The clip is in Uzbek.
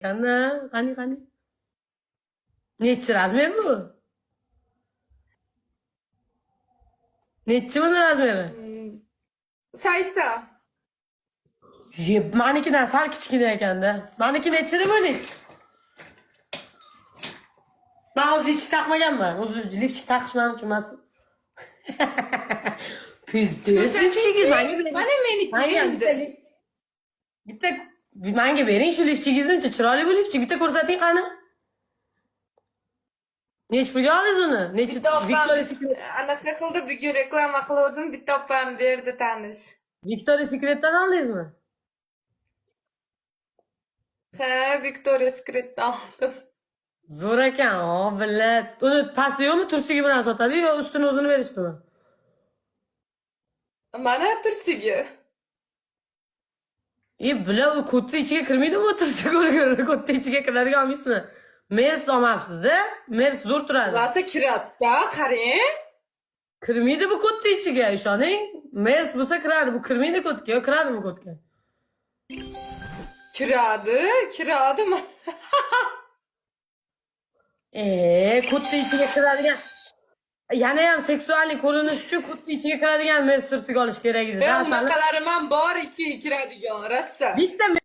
Qani, qani, qani. Nechi razmer bu? Nechi buni razmeri? 80. Ye, manikidan sal kichkina ekanda. Maniki nechi deb o'ylaysiz? Man hozir lifchik taqmaganman. O'zi lifchik taqish man uchun emas. Pizdez, lifchigingiz manga bering. Mana meniki Manga endi. bitta manga bering shu lifchigingizni, chiroyli bu lifchik. Bitta ko'rsating qani. Nechi pulga oldingiz uni? Nechi Bitta opam Victoria's Secret, anaqa qildi, bugun reklama qiluvdim, bitta opam berdi tanish. Victoria's Secret'dan oldingizmi? Ha, Victoria Secret'dan oldim. Zo'r ekan, o billat. Uni pasti yo'qmi? Tursigi bilan sotadi yo ustini o'zini berishdimi? Mana tursigi. E, bular u ko'tni ichiga kirmaydimi u tursik o'lgur? Ko'tni ichiga kiradigan olmaysizmi? Mers olmabsiz-da. Mers zo'r turadi. Rosa kiradi-da, qarang. Kirmaydi bu ko'tni ichiga, ishoning. Mers bo'lsa kiradi, bu kirmaydi ko'tga, yo kiradimi ko'tga? Kiradi, kiradi. Ko'tni ichiga kiradigan yana ham seksuallik ko'rinish uchun ko'tni ichiga kiradigan Mers tursik olish kerak edi. Ben unaqalarim ham bor iki kiradigan, rosa. Bitta